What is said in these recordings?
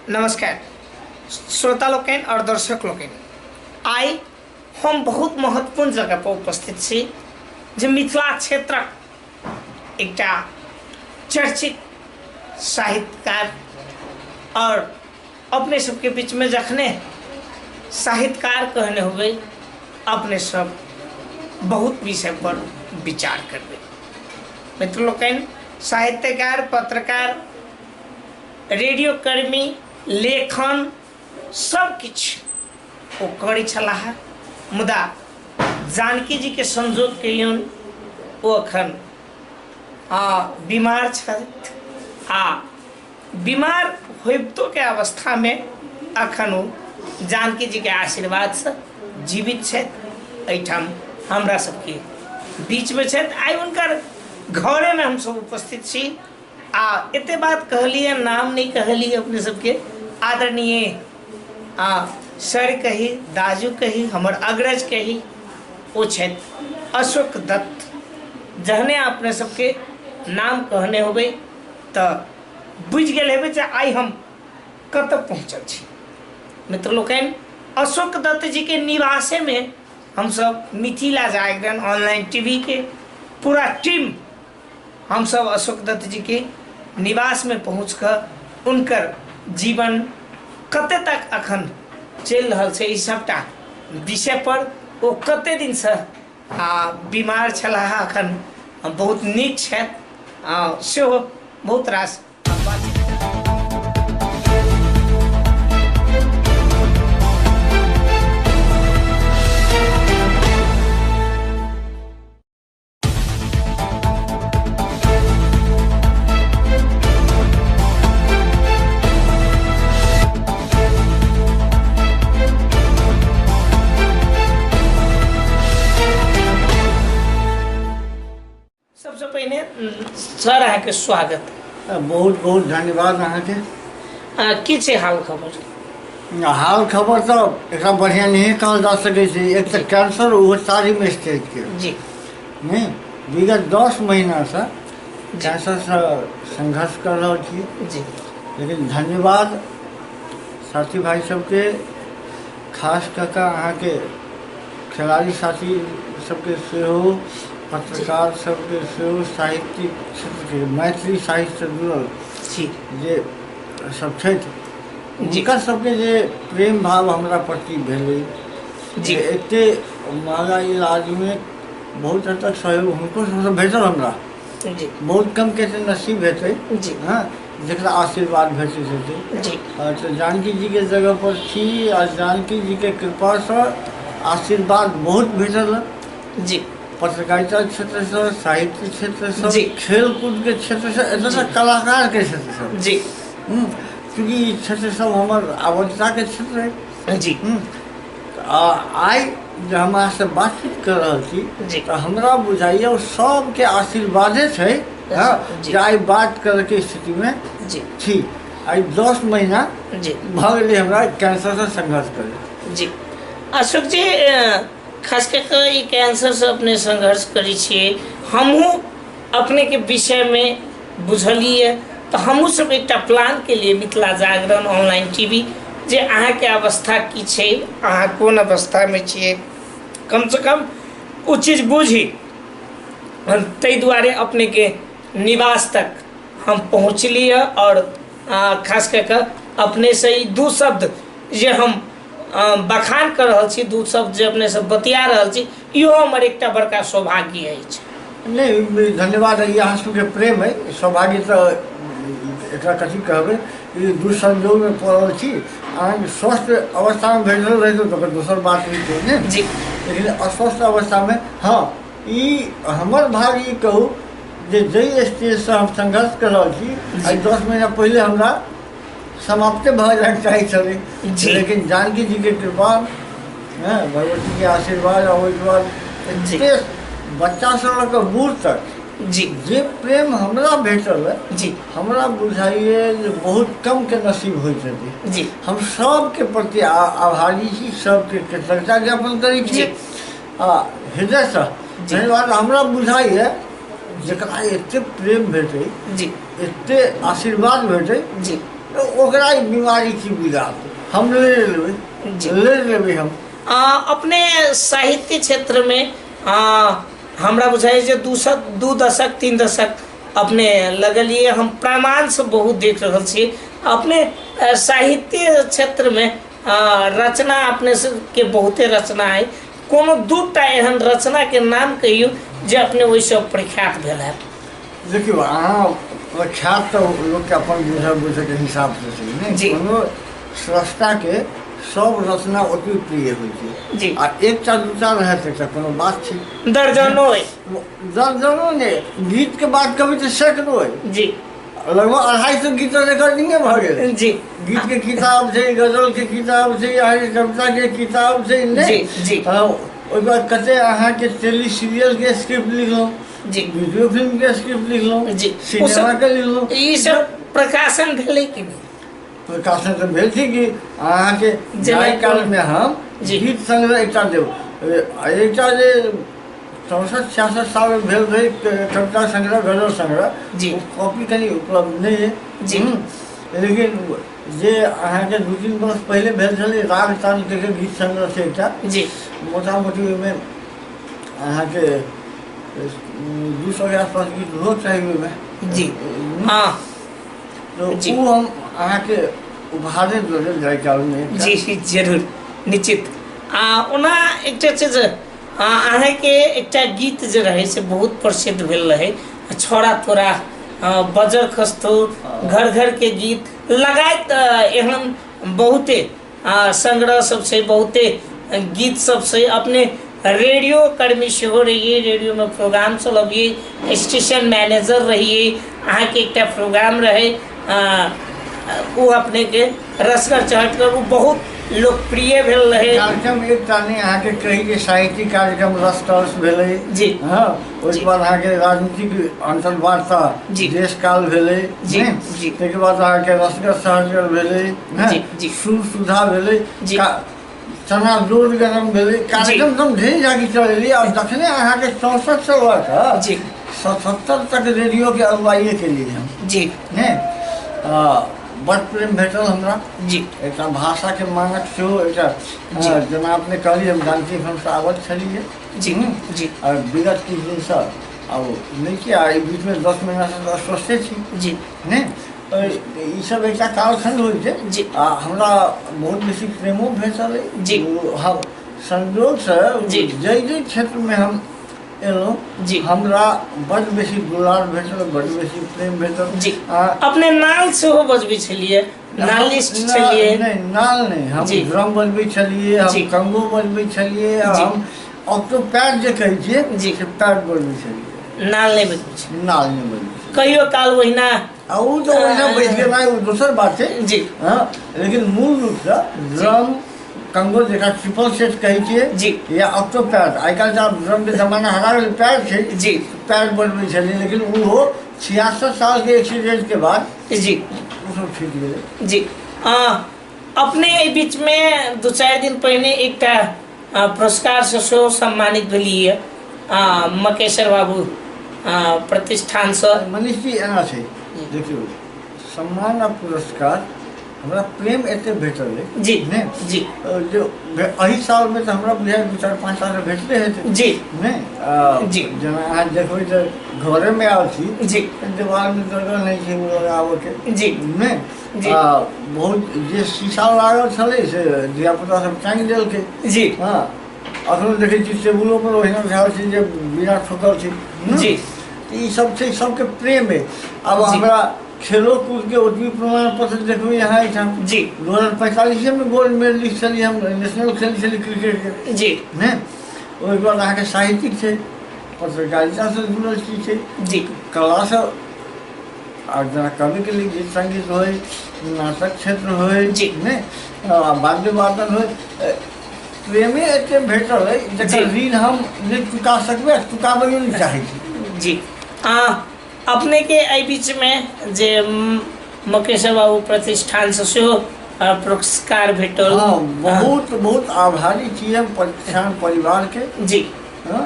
नमस्कार श्रोता लोकनि और दर्शक लोकनि, आइ हम बहुत महत्वपूर्ण जगह पर उपस्थित छी जे मिथिला क्षेत्रक एकटा चर्चित साहित्यकार और अपने सबके बीच में जखने साहित्यकार कहने हुए अपने सब बहुत विषय पर विचार करबे। मित्र लोकनि, साहित्यकार, पत्रकार, रेडियो कर्मी, लेखन सब किछु ओ करै छलाह, मुदा जानकी जी के संजोग कहियौन ओ अखन बीमार छथि आ बीमार होइतो के अवस्था में अखन ओ जानकी जी के आशीर्वाद से जीवित छथि। एहिठाम हमरा सबके बीच में छथि। आइ हुनकर घरे में हमसब उपस्थित छी आ एते बात कहलिए, नाम नहीं कहलिए अपने सबके आदरणीय आ सर कही, दाजू कही, हमर अग्रज कही, ओ छथि अशोक दत्त। जहने अपने सबके नाम कहने होबै तऽ बुझि गेल हेबै जे आइ हम कतऽ पहुँचल छी। मित्र लोकनि, अशोक दत्त जी के निवासे में हमसब मिथिला जागरण ऑनलाइन टीवी के पूरा टीम हमसब अशोक दत्त जी के निवास में पहुँच कऽ उनकर जीवन कते तक अखन चलि रहल छै ई सबटा विषय पर, ओ कते दिनसँ आ बीमार छलाह, अखन बहुत नीक छथि, सेहो बहुत रास बातचीत। सबसे पहिने सर अहाँके स्वागत। बहुत बहुत धन्यवाद अहाँके। की छै हाल खबर? हाल खबर तऽ एकरा बढ़िआँ नहिए कहल जा सकै छै। एक तऽ कैंसर, ओहो चारिम स्टेज के जी नहि, विगत 10 महीनासँ कैंसरसँ संघर्ष कर रहल छी जी। लेकिन धन्यवाद साथी भाई सबके, खास कऽ कऽ अहाँके खेलाड़ी साथी सबके सेहो, पत्रकार सबके सेहो, साहित्यिक क्षेत्रके, मैथिली साहित्यसँ जुड़ल जी जे सब छथि हुनका सबके जे प्रेम भाव हमरा प्रति भेलै जी, एते महगा इलाजमे बहुत हद तक सहयोग हुनको सबसँ भेटल हमरा जी। बहुत कम के तऽ नसीब हेतै जी हँ, जकरा आशीर्वाद भेटैत हेतै जी। तऽ जानकी जीके जगह पर छी आ जानकी जीके कृपासँ आशीर्वाद बहुत भेटल हँ जी। पत्रकारिता क्षेत्रसँ, साहित्य क्षेत्रसँ जी। खेलकूदके क्षेत्रसँ, एतऽ तक कलाकारके क्षेत्रसँ जी। चूँकि ई क्षेत्र सब हमर आबद्धताके क्षेत्र अइ जी। आ आइ जे हम अहाँसँ बातचीत कऽ रहल छी जी। तऽ हमरा बुझाइए ओ सबके आशीर्वादे छै हँ जी। जे आइ बात करैके स्थितिमे जी। छी। आइ 10 महीना जी भऽ गेलै हमरा कैंसरसँ संघर्ष करैत। जी अशोक जी, खास कऽ कऽ ई कैंसरसँ अपने संघर्ष करै छियै, हमहूँ अपनेके विषयमे बुझलियै तऽ हमहूँ सब एकटा प्लान केलियै मिथिला जागरण ऑनलाइन टीवी जे अहाँके अवस्था की छै, अहाँ कोन अवस्थामे छियै, कमसँ कम ओ चीज बुझी, ताहि दुआरे अपनेके निवास तक हम पहुँचलियै और खास कऽ कऽ अपनेसँ ई दू शब्द जे हम बखान कऽ रहल छी, दू शब्द जे अपनेसँ बतिया रहल छी, इहो हमर एकटा बड़का सौभाग्य अछि। नहि, धन्यवाद, ई अहाँ सबके प्रेम अइ। सौभाग्य तऽ एकरा कथी कहबै, ई दुसंजोगमे पड़ल छी। अहाँके स्वस्थ अवस्थामे भेटल रहितहुँ तऽ ओकर दोसर बात होइतै ने जी। लेकिन अस्वस्थ अवस्थामे हँ, ई हमर भाग्य ई कहू जे जाहि स्टेजसँ हम संघर्ष कऽ रहल छी, आइ 10 महीना पहिले हमरा समाप्ते भऽ जाइके चाही छलै जी। लेकिन जानकी जीके कृपा, हँ, भगवतीके आशीर्वाद आ ओहिके बाद जी। एते बच्चासँ लऽ कऽ बूढ़ तक जी जे प्रेम हमरा भेटल है जी हमरा बुझाइए जे बहुत कमके नसीब होइत हेतै जी। हम सबके प्रति आभारी छी, सबके कृतज्ञता ज्ञापन करै छी जी। आ हृदयसँ जी। धन्यवाद। हमरा बुझाइए जकरा एते प्रेम भेटै जी एते आशीर्वाद भेटै जी ओकरा ई बीमारी की बुझात, हम ले लेबै, ले लेबै हम। अपने साहित्य क्षेत्रमे हमरा बुझाइ जे 2 दशक 3 दशक अपने लगलिए, हम प्रमाणसँ बहुत देख रहल छी। अपने साहित्य क्षेत्रमे रचना अपने के बहुते रचना है, कोनो 2टा एहन रचनाके नाम कहियौ जे अपने ओहिसँ प्रख्यात भेल है। देखियौ, अहाँ प्रख्यात तऽ लोकके अपन बुझऽ बुझऽके हिसाबसँ छै ने, कोनो स्रष्टाके सब रचना ओतबी प्रिय होइ छै जी। आ 1टा 2टा रहत एकटा कोनो बात छै, दर्जनो दर्जनो ने, गीतके बात कहबै तऽ सैकड़ो अइ जी, लगभग 250 गीत रिकॉर्डिंगे भऽ गेलै जी। गीत के किताब छै, गजल के किताब छै, अहाँके कविता के किताब छै ने जी, जी। ओहि बाद कते अहाँके टेली सीरियल के स्क्रिप्ट लिखलहुँ जी, वीडियो फिल्म के स्क्रिप्ट लिखलहुँ जी, सिनेमा के लिखलहुँ। ई सब प्रकाशन भेलै कि नहि? प्रकाशन तऽ भेल छै कि अहाँके जाहि कालमे हम गीत संग्रह एकटा देब, एकटा जे 64 66 सालमे भेल रहै कविता संग्रह गजल संग्रह जी, ओ कॉपी कनि उपलब्ध नहि अइ जी, लेकिन जे अहाँके 2-3 वर्ष पहिले भेल छलै राग तान के गीत संग्रह छै एकटा जी, मोटा मोटी ओहिमे अहाँके 200 के आसपास गीत होक चाही ओहिमे जी। हाँ तऽ ओ हम अहाँके उपहारे दऽ देब जाय कालमे। जी जरूर, निश्चित। आ ओना एकटा चीज, अहाँके एकटा गीत जे रहै से बहुत प्रसिद्ध भेल रहै, छोड़ा तोरा बजर खसतौ, घर घर के गीत लगायत एहन बहुते संग्रह सब छै, बहुते गीत सब छै। अपने रेडियो कर्मी सेहो रहिए, रेडियोमे प्रोग्राम चलबियै, स्टेशन मैनेजर रहिए, अहाँके एकटा प्रोग्राम रहै ओ अपनेके रसगर चहटगर, ओ बहुत लोकप्रिय भेल रहै कार्यक्रम। एकटा नहि, अहाँके कही जे साहित्यिक कार्यक्रम रस तरस भेलै जी, हाँ, ओहिके बाद अहाँके राजनीतिक अन्तर्वार्ता जी, देश काल भेलै जी, जी, ताहिके बाद अहाँके रसगर सहजगर भेलै, जी, जी, सुर सुधा भेलै जी, चना जोर गरम भेलै कार्यक्रम, हम ढेर जाके चलेली। और जखने अहाँके 64 से लऽ कऽ जी 77 तक रेडियोके अगुवाइए केलियै हम जी, ने बड़ प्रेम भेटल हमरा जी, एकटा भाषाके मानक सेहो एकटा, जेना अपने कहलियै हम जानकी हमसँ आबद्ध छलियै जी, जी, आ विगत किछु दिनसँ आब नहि कि एहि बीचमे 10 महीनासँ तऽ अस्वस्थे छी जी, ने, ई सब एकटा कालखंड होइ छै जी, आ हमरा बहुत बेसी प्रेमो भेटल अइ जी, हम संजोगसँ जी, जाहि जाहि क्षेत्रमे हम एलहुँ जी, हमरा बड बेसी दुलार भेटल, बड बेसी प्रेम भेटल जी। अपने नाल सेहो बजबै छलियै, नालिस्ट छलियै? नहि, नाल नहि, हम ड्रम बजबै छलियै, हम कंगो बजबै छलियै, हम ऑक्टोपैड जे कहै छियै जी, से पैड बजबै छलियै। नाल नहि बजबै छलियै? नाल नहि बजबै छलियै। कहियो काल ओहिना? आ ओ तऽ ओहिना बैस गेनाइ ओ दोसर बात छै जी, हँ, लेकिन मूल रूपसँ ड्रम कंगो जकरा ट्रिपल सेट कहै छियै जी, या ऑक्टोपैड, आइ काल्हि तऽ आब ड्रमके जमाना हरा गेल, पैड छै जी, पैड बनबै छलियै, लेकिन ओहो 66 सालके एक्सीडेंटके बाद जी ओ सब छूटि गेलै जी। अपने एहि बीचमे 2-4 दिन पहिने एकटा पुरस्कारसँ सेहो सम्मानित भेलियै, मकेश्वर बाबू प्रतिष्ठानसँ। मनीष जी एना छै, देखियौ सम्मान आ पुरस्कार हमरा प्रेम एते भेटल अइ जी, ने जी, जे एहि सालमे तऽ हमरा बुझाइ 2-4-5 साल भेटले हेतै जी, नहि जी, जेना अहाँ देखबै तऽ घरेमे आयल छी जी, देवालमे जगह नहि छै ओ लगाबऽके जी, नहि जी, बहुत जे शीशा लागल छलै से धियापुता सब टाँगि देलकै जी, हँ, अखनो देखै छी टेबुलो पर ओहिना भेल छै जे बिना ठोकल छै जी, तऽ ई सब छै सबके प्रेम अइ। आब हमरा खेलो कूदके ओतबी प्रमाण पत्र देखबै अहाँ एहिठाम जी, 2045मे गोल्ड मेडलिस्ट छलियै हम, नेशनल खेलै छलियै क्रिकेटके जी, ने। ओहिके बाद अहाँके साहित्यिक छै, पत्रकारितासँ जुड़ल चीज छै जी, कलासँ, आ जेना कविके लिए गीत सङ्गीत होइ, नाटक क्षेत्र होइ जी, ने वाद्य वादन होइ, प्रेमे एते भेटल अइ जकर ऋण हम नहि चुका सकबै आ चुकाबैयो नहि चाहै छी जी। अपनेके एहि बीचमे जे मुकेश बाबू प्रतिष्ठानसँ सेहो पुरस्कार भेटल? हँ, बहुत बहुत आभारी छी हम प्रतिष्ठान परिवारके जी, हँ,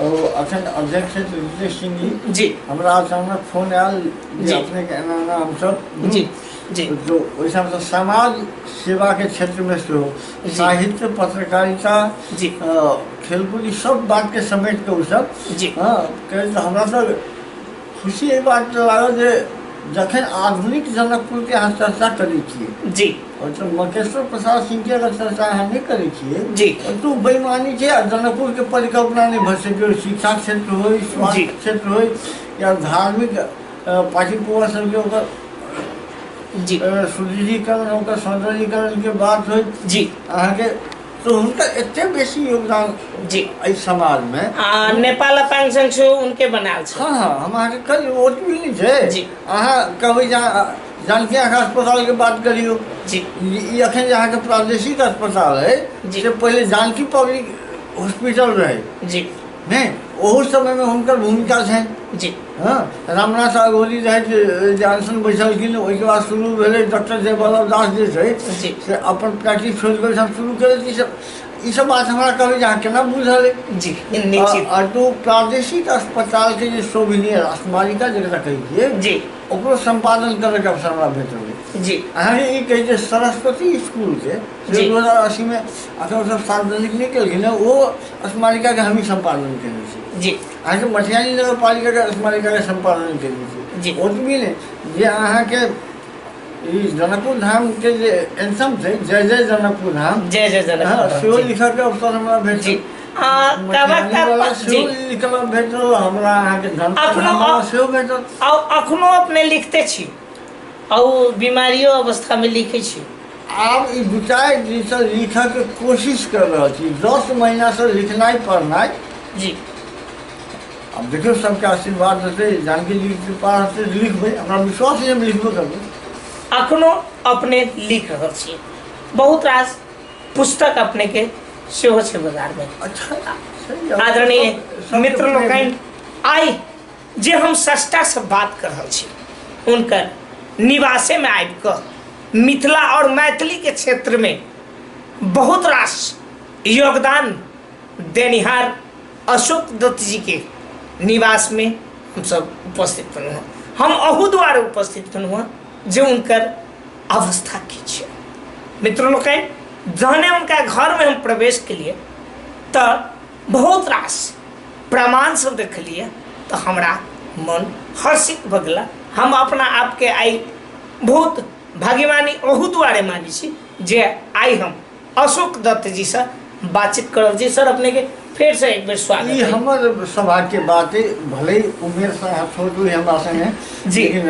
ओ अखन अध्यक्ष छथि रितेश सिंह जी। जी। हमरा अचानक फोन आयल जे अपनेके एना एना हमसब जी जी तो ओहिठामसँ समाज सेवाके क्षेत्रमे सेहो साहित्य, पत्रकारिता, जी, खेलकूद, ई सब बातके समेट कऽ ओसब जी हँ कहै। तऽ हमरा तऽ खुशी एहि बात लागल जे जखन आधुनिक जनकपुरके अहाँ चर्चा करै छियै जी आओर तऽ मकेश्वर प्रसाद सिंहके अगर चर्चा अहाँ नहि करै छियै जी तऽ ओ बेईमानी छै। आ जनकपुरके परिकल्पना नहि भऽ सकै, शिक्षा क्षेत्र होइ, स्वास्थ्य क्षेत्र होइ या धार्मिक पाठी पुआ सबके ओकर जी सुदृढ़ीकरण, ओकर सौन्दर्यीकरणके बात होइ जी अहाँके, तऽ हुनकर एते बेसी योगदान जी एहि समाजमे। आ नेपाल अपाङ्ग संघ सेहो उनके बनायल छै। हँ हँ, हम अहाँके कहली ओतबी नहि छै जी। अहाँ कहबै जे जानकी आँख अस्पतालके बात करियौ जी। ई अखन जे अहाँके प्रादेशिक अस्पताल अइ जी। से पहिले जानकी पब्लिक हॉस्पिटल रहै जी। नहि, ओहू समयमे हुनकर भूमिका छनि जी। हँ, रामनाथ अघोरी रहथि जे अनशन बैसलखिन, ओहिके बाद शुरू भेलै। डॉक्टर जयवल्लभ दास जे छै जी से अपन प्रैक्टिस छोड़ि कऽ सब शुरू केलथि। ईसब ईसब बात हमरा कहबै जे अहाँ केना बुझल अइ? जी, निश्चित। आ दू प्रादेशिक अस्पतालके जे शोभनीय स्मारिका जकरा कहै छियै जी ओकरो सम्पादन करैके अवसर हमरा भेटल जी। अहाँके ई कहै छै सरस्वती स्कूलके से 2080मे अखन ओसब सार्वजनिक नहि केलखिन हँ, ओ स्मारिकाके हमही सम्पादन केने छी जी। अहाँके मटिहानी नगरपालिकाके स्मारिकाके सम्पादन केने छी जी। ओतबी नहि, जे अहाँके ई जनकपुर धामके जे एंथम छै, जय जय जनकपुर धाम, जय जय जनकपुर हँ, धाम, सेहो जी। लिखऽके अवसर हमरा भेटल जी। आ, मटिहानी वाला जी। सेहो लिखल भेटल हमरा, अहाँके जनकपुर अखनो धाम वाला सेहो भेटल। आ अखनो अपने लिखते छी आ ओ बीमारियो अवस्थामे लिखै छी? आब ई 2-4 दिनसँ लिखऽके कोशिश कर रहल छी, 10 महीनासँ लिखनाइ पढ़नाइ जी। आब देखियौ, सबके आशीर्वाद हेतै, जानकी जी के कृपा हेतै, लिखबै। हमरा विश्वास है हम लिखबे करबै। अखनो अपने लिख रहल छी, बहुत रास पुस्तक अपने के सेहो छै बाजारमे। अच्छा, सही है। आदरणीय सब- मित्र लोकनि, आइ जे हम सष्टासँ बात कर रहल छी, हुनकर निवासेमे आबि कऽ मिथिला और मैथिलीके क्षेत्रमे बहुत रास योगदान देनिहार अशोक दत्त जी के निवासमे हमसब उपस्थित भेलहुँ हँ। हम अहू दुआरे उपस्थित भेलहुँ हँ जे हुनकर अवस्था की छै। मित्र लोकनि, जहने हुनका घरमे हम प्रवेश केलिए तऽ बहुत रास प्रमाण सब देखलिए तऽ हमरा मन हर्षित भऽ गेला। हम अपना आपके आइ बहुत भाग्यवानी ओहू दुआरे मानै छी जे आइ हम अशोक दत्त जी से बातचीत करब। जी सर, अपने के फेर से एक बेर स्वागत ई है। हमर सौभाग्य बात है, भले ही उमेर से अहाँ छोट हुई हमरा संगे जी। लेकिन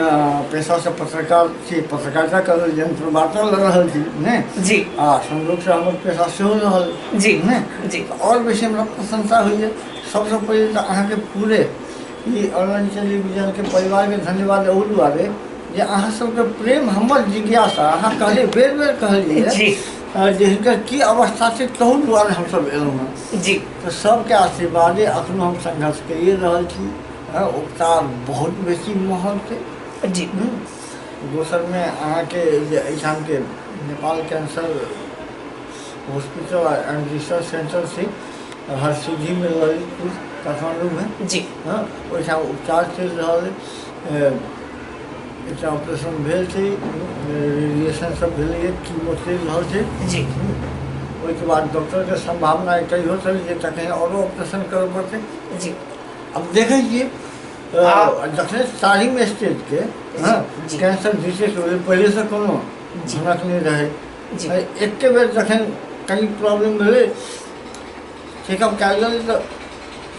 पेशा से पत्रकार छी, पत्रकारिता कर यंत्र वार्ता लऽ रहल छी ने जी। आ संयोग से हमर पेशा सेहो रहल जी। ने जी। आओर बेसी हमरा प्रशंसा होइए। सबसँ पहिले तऽ अहाँके पूरे ई ऑनलाइन टेलीविजनके परिवारके धन्यवाद एहू दुआरे जे अहाँ सबके प्रेम, हमर जिज्ञासा, अहाँ कहलियै, बेर बेर कहलियै जी। जे हिनकर की अवस्था छै, तहू दुआरे हमसब एलहुँ हँ जी। तऽ सबके आशीर्वादे अखनो हम संघर्ष करिए रहल छी। हँ, उपचार बहुत बेसी महग छै जी। दोसरमे अहाँके जे एहिठामके Nepal cancer hospital and research centre छै हरसिद्धिमे, ललितपुर, काठमाण्डूमे जी। हँ, ओहिठाम उपचार चलि रहल अइ। एकटा ऑपरेशन भेल छै, रेडिएशन सब भेलैए, कीमो चलि रहल छै जी। ओहिके बाद डॉक्टरके सम्भावना एकटा इहो छलै जे एकटा कहीं औरो ऑपरेशन करऽ पड़तै जी। आब देखै छियै, जखने चारिम स्टेजके हँ जी। कैंसर डिटेक्ट भेलै, पहिलेसँ कोनो जी। भनक नहि रहै जी। एके बेर जखन कनि प्रॉब्लम भेलै, चेकअप कयल गेलै तऽ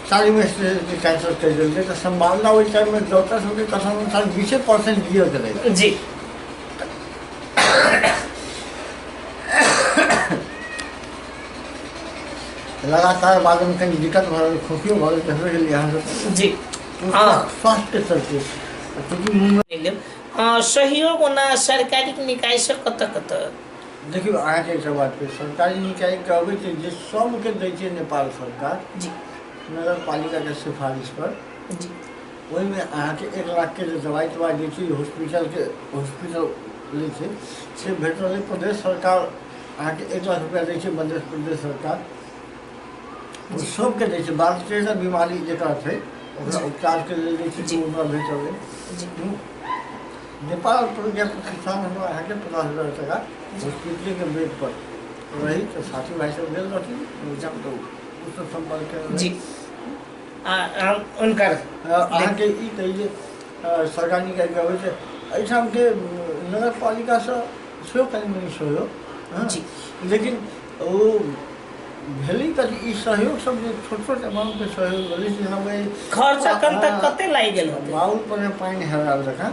चारिम स्टेजके कैंसर कहि देलकै। तऽ सम्भावना ओहि टाइममे डॉक्टर सबके कथन अनुसार 20% जियऽके रहै जी। लगातार बादमे कनि दिक्कत भऽ गेल, खोखियो भऽ गेल, देखबे केलियै अहाँ सब जी। हँ। स्वास्थ्यके चलते चूँकि मुँहमे लेब सहयोग ओना सरकारी निकायसँ कतऽ कतऽ? देखियौ, अहाँके एकटा बात कहै, सरकारी निकाय कहबै छै जे सबके दै छै नेपाल सरकार जी। नगरपालिकाके सिफारिश पर जी। ओहिमे अहाँके 1 लाखके जे दवाइ तवाइ दै छै, हॉस्पिटलके हॉस्पिटल लै छै, से भेट रहल अइ। प्रदेश सरकार अहाँके 1 लाख रुपैआ दै छै, मध्य प्रदेश सरकार। ओ सबके दै छै। 12-13 बीमारी जकरा छै ओकरा उपचारके लेल जे छै ओकरा भेटल। नेपाल प्रज्ञा प्रतिष्ठान हमरा अहाँके 50,000 टका हॉस्पिटलेके बेड पर रही तऽ साथी भाइ सब गेल रहथिन ओहिठाम, तऽ ओसब सम्पर्क जी हुनकर। अहाँके ई कही जे सरकार निकालि कऽ अबै छै एहिठामके नगरपालिकासँ सेहो कनि मनि सहयोग, लेकिन ओ भेलै कथी ई सहयोग सब जे छोट छोट अमाउंटके सहयोग भेलै से हमरा खर्च एखन तक कते लागि गेल होतै? बाउल पर पानि हेरायल जकाँ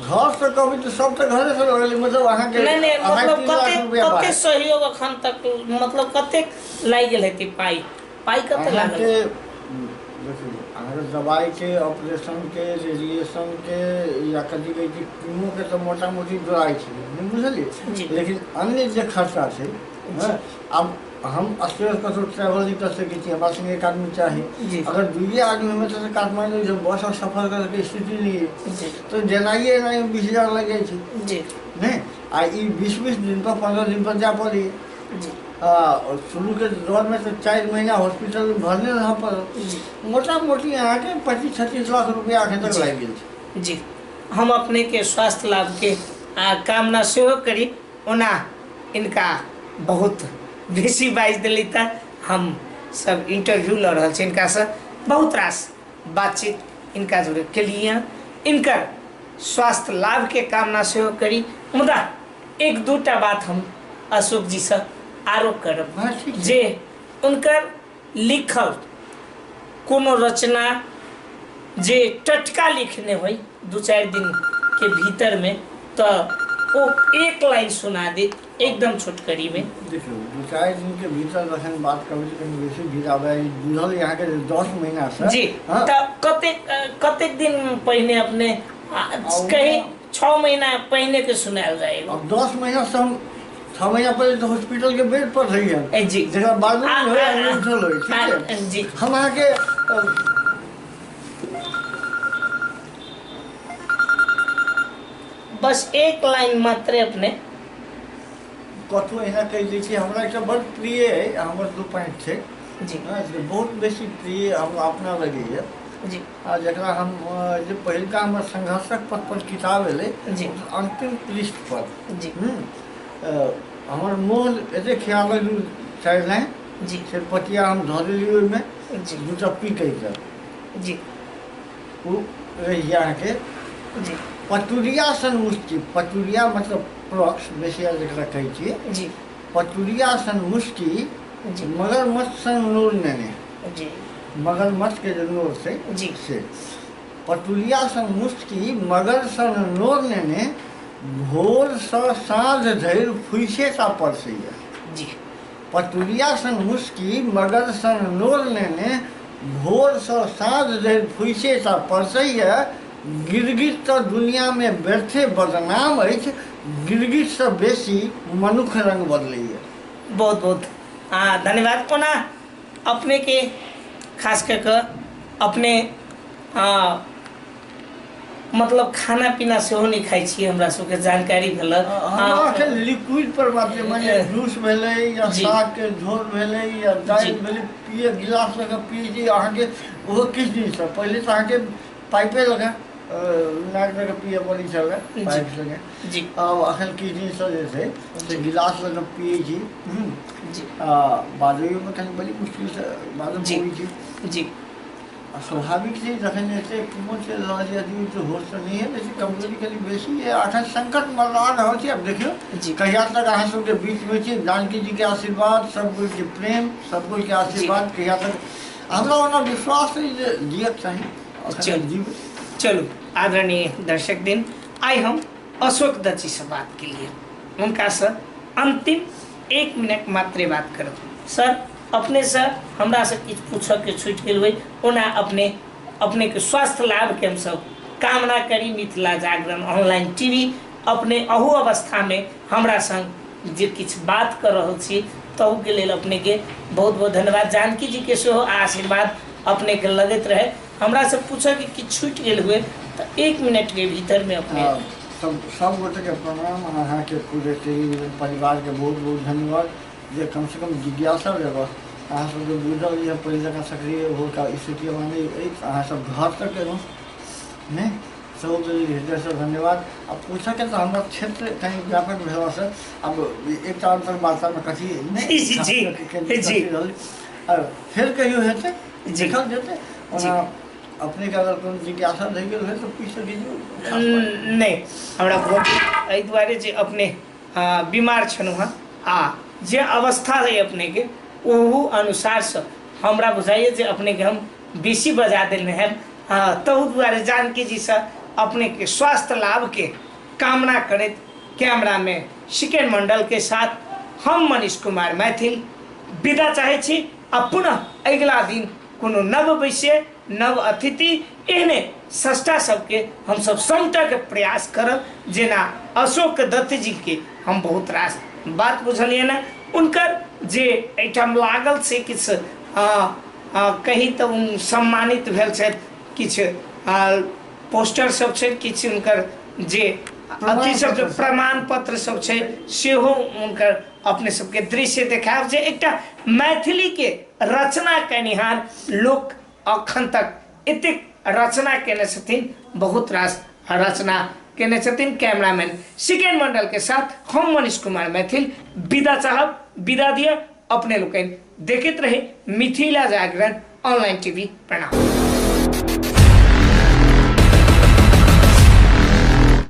घरसँ कहबै तऽ सब तऽ घरेसँ लगलै, मतलब अहाँके नहि मतलब कते सहयोग एखन तक मतलब कते लागि गेल हेतै पाइ? पाइ कते लागल? देखियौ अहाँके दवाइके, ऑपरेशनके, रेडिएशनके या कथी कहै छै कीमोके तऽ मोटा मोटी जोड़ाइ छै, नहि बुझलियै? लेकिन अन्य जे खर्चा छै, आब हम असगर कतहु ट्रेवल नहि कऽ सकै छी, हमरा सङ्गे एक आदमी चाही। अगर दुइए आदमी हमे तऽ काठमाण्डू बससँ सफर करैके स्थिति नहि अइ तऽ जेनाइए एनाइमे 20,000 लागि जाइ छै नहि। आ ई 20-20 दिनपर 15 दिनपर जाय पड़ैए। शुरूके दौरमे तऽ 4 महीना हॉस्पिटलमे भरने रहऽ पड़ल। मोटा मोटी अहाँके 25-36 लाख रुपैआ एखन तक लागि गेल छै। जी हम अपनेके स्वास्थ्य लाभके कामना सेहो करी। ओना इनका बहुत बेसी बाजि देली तऽ हम सब इंटरव्यू लऽ रहल छी इनकासँ, बहुत रास बातचीत इनका जोड़े केलिए। इनकर स्वास्थ्य लाभके कामना सेहो करी। मुदा 1-2 बात हम अशोक जीसँ आरो करब जे उनकर लिखल कोनो रचना जे टटका लिखने होइ 2-4 दिन के भीतर में तो वो एक लाइन सुना दे एकदम छोटकरी में। देखियौ 2-4 दिन के भीतर जखन बात करबै तऽ कनि बेसी भीड़ आबै बुझल अहाँके 10 महीना से जी। तऽ कतेक कतेक दिन पहिने अपने कहीं 6 महीना पहिने के सुनायल जाए? अब 10 महीना से हम 6 महीना पहले तो हॉस्पिटल के बेड पर रही जी, जकरा बाद में जी हम अहाँके बस एक लाइन मात्र अपने कतहु एना कहि दै छी। हमरा एकटा बड़ प्रिय अइ, हमर 2 पॉइंट छै जी, बहुत बेसी प्रिय हमरा अपना लगैए जी। आ जकरा हम जे पहिलका हमर संघर्षक पथ पर किताब एलै जी अंतिम पृष्ठ पर जी हमर मोन एते ख्याल 4 लाइन जी से पतिया हम धऽ देलियै ओहिमे जी 2 पी कहि कऽ जी ओ रहि अहाँके जी पतुरिया सन मुस्की। पतुरिया मतलब प्रॉक्स बेसी जकरा कहै छियै जी। पतुरिया सन मुस्की जी मगरमच्छ सन नोर नेने जी, मगरमच्छ के जे नोर छै जी से पतुरिया सन मुस्की मगर सन नोर नेने भोरसँ साँझ धरि फुइसेटा परसैए जी। पतुरिया सन मुस्की मगर सन नोर नेने भोरसँ साँझ धरि फुइसेटा परसैए। गिरगिट तऽ दुनियामे व्यर्थे बदनाम अछि, गिरगिटसँ बेसी मनुख रंग बदलैए। बहुत बहुत धन्यवाद। ओना अपने के खास कर के अपने मतलब खाना पीना सेहो नहि खाइ छियै, हमरा सबके जानकारी भेल। एखन लिक्विड पर बात माने जूस भेलै या सागके झोर भेलै या दालि भेलै, पिए गिलास लऽ कऽ पियै छी अहाँके ओहो किछु दिनसँ। पहिले तऽ अहाँके पाइपे लऽ कऽ नाक लऽ कऽ पिए पड़ै छलै पाइप लऽ जी। आब एखन किछु दिनसँ जे छै से गिलास लऽ कऽ पियै छी। आ बाजैयोमे कनि बड़ी मुश्किलसँ बाजऽ पड़ै छै जी। आ स्वाभाविक छै जखन जे छै कीमो चलि रहल छै आदमी तऽ होश तऽ नहि है, बेसी कमजोरी कनि बेसी है। एखन संकट मरला रहल छै। आब देखियौ कहिया तक अहाँ सबके बीचमे छी। जानकी जीके आशीर्वाद, सब कोइके प्रेम, सब कोइके आशीर्वाद कहिया तक हमरा ओना विश्वास है जे जियक चाही। चलू आदरणीय दर्शक दिन, आइ हम अशोक दत्त जी से बात के लिए उनका से अंतिम 1 मिनट मात्र बात करब। सर अपने से हमरा से किछु पूछऽ के छूटि गेल होइ, ओना अपने अपने के स्वास्थ्य लाभ के हम सब कामना करी। मिथिला जागरण ऑनलाइन टीवी अपने अहू अवस्था में हमरा संग जे किछु बात कर रहल छी तहू के लेल अपने के बहुत बहुत धन्यवाद। जानकी जी के सेहो आशीर्वाद अपने के लगैत रहे। हमरा से पूछऽ के किछु छूटि गेल हुए तो 1 मिनट के भीतर में अपने सब गोटे के प्रणाम। अहाँके पूरे परिवार के बहुत बहुत धन्यवाद जे कम से कम जिज्ञासा व्यवस्था अहाँ सबके बुझल यऽ पहिले जकाँ सक्रिय होका स्थिति नहि अछि। अहाँ सब घर तक एलहुँ नहि, सब हृदयसँ धन्यवाद। आ पूछऽके तऽ हमरा क्षेत्र कनि व्यापक भेलासँ आब एकटा अन्तर्वार्तामे कथी नहि रहल, फेर कहियो हेतै देखल जेतै। ओना अपनेके अगर कोनो जिज्ञासा रहि गेल है तऽ पूछि सकै छी। नहि, हमरा बहुत एहि दुआरे जे अपने बीमार छलहुँ हँ आ जे अवस्था रहै अपनेके ओहू अनुसारसँ हमरा बुझाइए जे अपनेके हम बेसी बजा देने हैं। तहु दुआरे जानकी जीसँ अपनेके स्वास्थ्य लाभके कामना करैत कैमरामे सिकेन मंडल के साथ हम मनीष कुमार मैथिल विदा चाहै छी। आ पुनः अगिला दिन कोनो नव विषय नव अतिथि एहने सस्ता सबके हमसब समटके प्रयास करब। जेना अशोक दत्त जी के हम बहुत रास बात बुझलियै ने, उनकर जे एहिठाम लागल से किछु कही तऽ सम्मानित भेल छथि, किछु पोस्टर सब छै, किछु हुनकर जे अथी सब जे प्रमाण पत्र सब छै सेहो हुनकर अपने सबके दृश्य देखायब जे एकटा मैथिली के रचना कयनिहार लोक अखन तक एतेक रचना केने छथिन, बहुत रास रचना केने छथिन। कैमरामैन सिकेन मंडल के साथ हम मनीष कुमार मैथिल विदा चाहब, विदा दिअ। अपने लोकनि देखैत रहे मिथिला जागरण ऑनलाइन टीवी। प्रणाम।